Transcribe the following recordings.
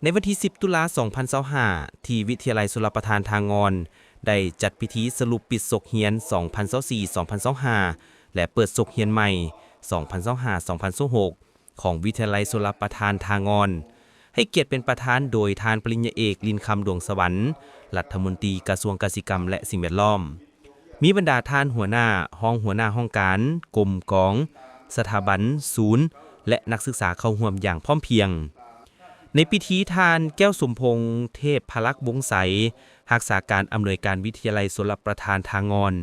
ໃນວັນທີສິບ ຕຸລາ ສອງພັນຊາວຫ້າ ທີ່ວິທະຍາໄລຊົນລະປະທານທ່າງ່ອນ ໄດ້ຈັດພິທີສະຫຼຸບປິດສົກຮຽນ ສອງພັນຊາວສີ່ ສອງພັນຊາວຫ້າ ແລະ ເປີດສົກຮຽນໃໝ່ ສອງພັນຊາວຫ້າ ສອງພັນຊາວຫົກ ຂອງວິທະຍາໄລຊົນລະປະທານທ່າງ່ອນ ໃຫ້ກຽດເປັນປະທານໂດຍທ່ານປະລິນຍາເອກ ລິນຄຳ ດວງສະຫວັນ ລັດຖະມົນຕີກະຊວງກະສິກຳ ແລະ ສິ່ງແວດລ້ອມ. ມີບັນດາທ່ານຫົວໜ້າ, ຮອງຫົວໜ້າຫ້ອງການ, ກົມກອງ, ສະຖາບັນ, ສູນ ແລະ ນັກສຶກສາເຂົ້າຮ່ວມຢ່າງພ້ອມພຽງ. ໃນພິທີ ທ່ານ ແກ້ວສົມພົງ ເທບພະລັກວົງໄຊ ຮັກສາການອຳນວຍການວິທະຍາໄລຊົນລະປະທານທ່າງ່ອນ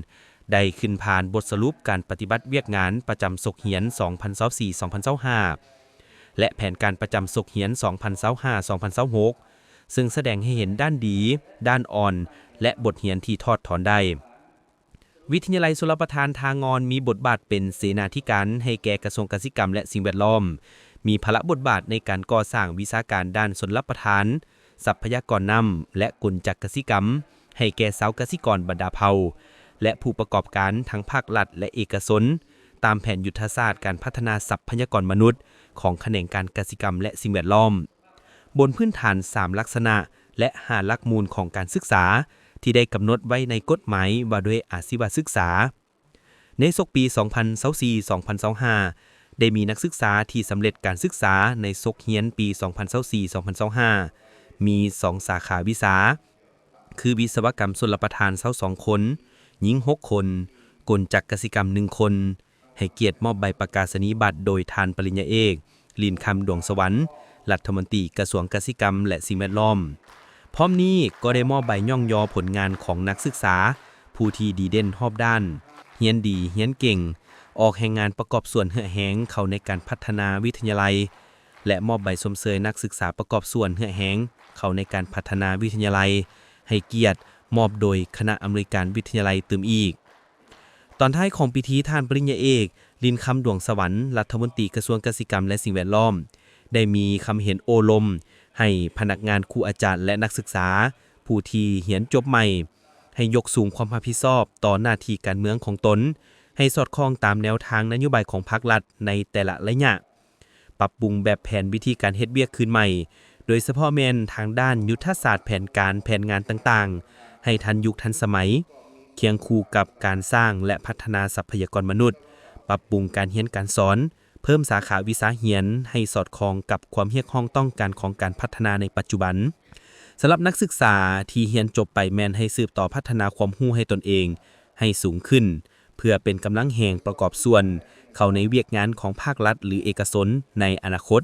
ໄດ້ຂຶ້ນຜ່ານບົດສະຫຼຸບການປະຕິບັດວຽກງານປະຈຳສົກຮຽນ ສອງພັນຊາວສີ່ ສອງພັນຊາວຫ້າ ແລະ ແຜນການປະຈຳສົກຮຽນ ສອງພັນຊາວຫ້າ ສອງພັນຊາວຫົກ ເຊິ່ງສະແດງໃຫ້ເຫັນດ້ານດີ, ດ້ານອ່ອນ ແລະ ບົດຮຽນທີ່ຖອດຖອນໄດ້. ວິທະຍາໄລຊົນລະປະທານທ່າງ່ອນມີບົດບາດເປັນເສນາທິການໃຫ້ແກ່ກະຊວງກະສິກຳ ແລະ ສິ່ງແວດລ້ອມ, ມີພາລະບົດບາດໃນການກໍ່ສ້າງວິຊາການດ້ານຊົນລະປະທານ, ຊັບພະຍາກອນນ້ຳ ແລະ ກົນຈັກກະສິກຳ ໃຫ້ແກ່ຊາວກະສິກອນບັນດາເຜົ່າ ແລະ ຜູ້ປະກອບການທັງພາກລັດ ແລະ ເອກະຊົນ ຕາມແຜນຍຸດທະສາດການພັດທະນາຊັບພະຍາກອນມະນຸດຂອງຂະແໜງການກະສິກຳ ແລະ ສິ່ງແວດລ້ອມ. ບົນພື້ນຖານສາມລັກສະນະ ແລະ ຫ້າຫຼັກມູນຂອງການສຶກສາ ທີ່ໄດ້ກຳນົດໄວ້ໃນກົດໝາຍວ່າດ້ວຍອາຊີວະສຶກສາ. ໃນສົກປີ ສອງພັນຊາວສີ່ ສອງພັນຊາວຫ້າ ໄດ້ມີນັກສຶກສາທີ່ສຳເລັດການສຶກສາໃນສົກຮຽນປີ ສອງພັນຊາວສີ່ ສອງພັນຊາວຫ້າ ມີສອງສາຂາວິຊາ ຄື ວິສະວະກຳຊົນລະປະທານ ຊາວສອງຄົນ, ຍິງຫົກຄົນ, ກົນຈັກກະສິກຳ ໜຶ່ງຄົນ, ໃຫ້ກຽດມອບໃບປະກາສະນີຍະບັດໂດຍທ່ານປະລິນຍາເອກ ລິນຄຳ ດວງສະຫວັນ ລັດຖະມົນຕີກະຊວງກະສິກຳ ແລະ ສິ່ງແວດລ້ອມ. ພ້ອມນີ້ກໍໄດ້ມອບໃບຍ້ອງຍໍຜົນງານຂອງນັກສຶກສາ ຜູ້ທີ່ດີເດັ່ນຮອບດ້ານ, ຮຽນດີ, ຮຽນເກັ່ງ, ອອກແຮງງານປະກອບສ່ວນເຫື່ອແຮງເຂົ້າໃນການພັດທະນາວິທະຍາໄລ ແລະ ມອບໃບຊົມເຊີຍນັກສຶກສາປະກອບສ່ວນເຫື່ອແຮງເຂົ້າໃນການພັດທະນາວິທະຍາໄລ ໃຫ້ກຽດມອບໂດຍຄະນະອຳນວຍການວິທະຍາໄລຕື່ມອີກ. ຕອນທ້າຍຂອງພິທີ ທ່ານປະລິນຍາເອກ ລິນຄຳ ດວງສະຫວັນ ລັດຖະມົນຕີກະຊວງກະສິກຳ ແລະ ສິ່ງແວດລ້ອມ ໄດ້ມີຄຳເຫັນໂອ້ລົມໃຫ້ພະນັກງານ, ຄູອາຈານ ແລະ ນັກສຶກສາ ຜູ້ທີ່ຮຽນຈົບໃໝ່ ໃຫ້ຍົກສູງຄວາມຮັບຜິດຊອບຕໍ່ໜ້າທີ່ການເມືອງຂອງຕົນ ໃຫ້ສອດຄ່ອງຕາມແນວທາງນະໂຍບາຍຂອງພາກລັດໃນແຕ່ລະໄລຍະ. ປັບປຸງແບບແຜນວິທີການເຮັດວຽກຄືນໃໝ່, ໂດຍສະເພາະແມ່ນທາງດ້ານຍຸດທະສາດແຜນການ, ແຜນງານຕ່າງໆ ໃຫ້ທັນຍຸກທັນສະໄໝ, ຄຽງຄູ່ກັບການສ້າງ ແລະ ພັດທະນາຊັບພະຍາກອນມະນຸດ, ປັບປຸງການຮຽນການສອນ, ເພີ່ມສາຂາວິຊາຮຽນໃຫ້ສອດຄ່ອງກັບຄວາມຮຽກຮ້ອງຕ້ອງການຂອງການພັດທະນາໃນປັດຈຸບັນ. ສຳລັບນັກສຶກສາທີ່ຮຽນຈົບໄປແມ່ນໃຫ້ສືບຕໍ່ພັດທະນາຄວາມຮູ້ໃຫ້ຕົນເອງໃຫ້ສູງຂຶ້ນ ເພື່ອເປັນກຳລັງແຮງປະກອບສ່ວນເຂົ້າໃນວຽກງານຂອງພາກລັດ ຫຼື ເອກະຊົນໃນອະນາຄົດ.